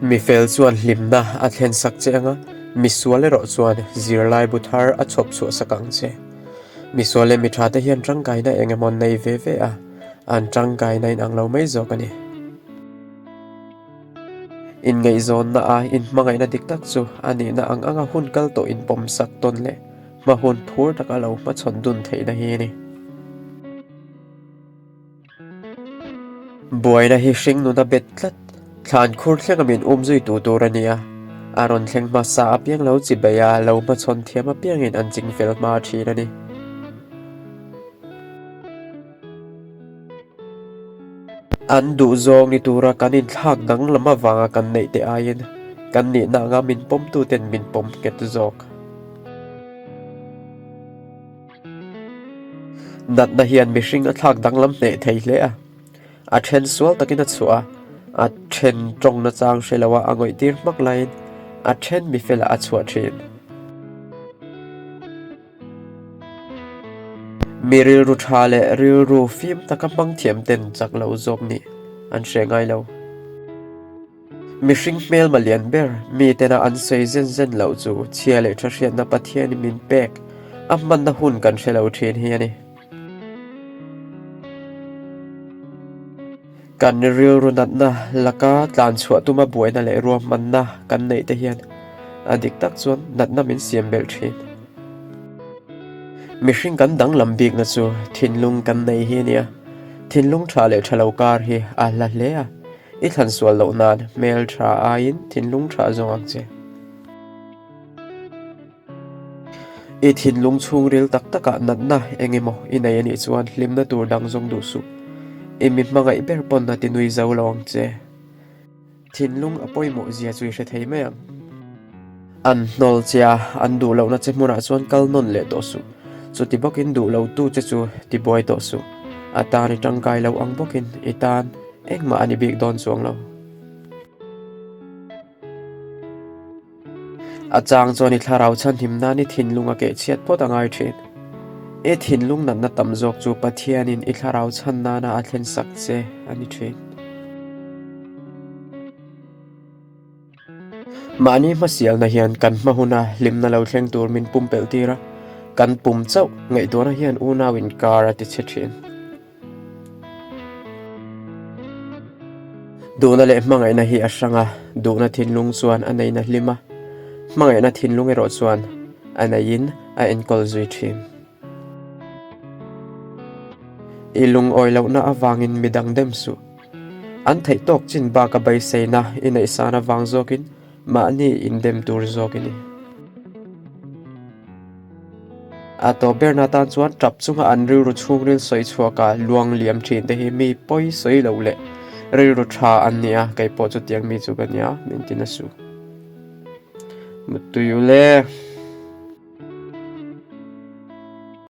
Mi fel chuan hlimna a thlensak che anga, mi sual erawh chuan zirlaibu thar a chhawp chhuahsak ang che. Mi sual leh mi tha te hian tangkaina eng emaw an nei ve ve a, an tangkaina inang lo mai zawk a ni. Inngaihzawnna a inhmangaihna dik tak chu a nihna ang anga hun kal tawh inpawmsak tawn leh hma hun phur taka lo hmachhawn dun theihna hi a ni. Buaina hi hring nuna bet tlat, thlan khur thlenga min um zui tu tur a ni a, a rawn thleng hmasa apiang lo chi bei a, lo hmachhawn thiam apiangin an ching fel hma thin a ni. An duh zawng ni tura kan inthlak danglam avanga kan neih te aiin kan nihna anga min pawmtuten min pawm nghet zawk. Natna hian mihring a thlak danglam hneh thei hle a, a then sual takin a chhuah a, a then tawng nachang hre loa a ngawih tir hmak laiin a then mi felah a chhuah thin. Mi rilru tha leh rilru fim taka hmang thiam ten chak lo zawk nih an hre ngai lo. Mihring hmelma lian ber, mi tena an sawi zen zen loh chu chhia leh tha hriatna Pathianin min pek a hmanna hun kan hre lo thin hi a ni. Kan rilru natna laka tlan chhuah tuma buaina leh ruahmanna kan neih te hian a dik tak chuan natna min siam belh thin. Mihring kan danglam bikna chu thinlung kan nei hi a nia. Thinlung tha leh tha lo kar hi a hla hle a. I thlan sual loh nan hmel tha aiin thinlung tha zawng ang che. I thinlung chhungril tak takah natna eng emaw i nei a nih chuan hlimna tur dang zawng duh suh. I mi hmangaih ber pawn a ti nui zo lo ang che. Thinlung a pawimawh zia chu i hre thei mai ang. An hnawl che a, an duh lohna che hmunah chuan kal nawn leh tawh suh. Chuti bawkin duh lotu che chu tibuai tawh suh. A tan i tangkai lo ang bawkin i tan engmah a ni bik dawn chuang lo. A chang chuan i thlarau chhanhim nan i thinlung a kehchhiat phawt a ngai thin. I thinlung natna tam zawk chu Pathianin i thlarau chhan nana a thlensak che a ni thin. Mahni hmasialna hian kan hma huna hlimna lo thleng tur min pumpelh tir a, kan pum chauh ngaihtuahna hian unau inkar a ti chhe thin. Duhna leh hmangaihna hi a hrang a, duhna thinlung chuan a neihna hlim a, hmangaihna thinlung erawh chuan a neihin a enkawl zui thin. I lungawi lohna avangin midang dem suh. An theih tawk chin bak a beiseina i neihsan avang zawkin mahni indem tur zawk i ni. A tawp berna atan chuan tap chunga an rilru chhungril sawi chhuaka luang liam thin te hi mi pawi sawi lo leh rilru tha an ni a, kei pawh chutiang mi chu ka nia, min ti na su. Muttui u le.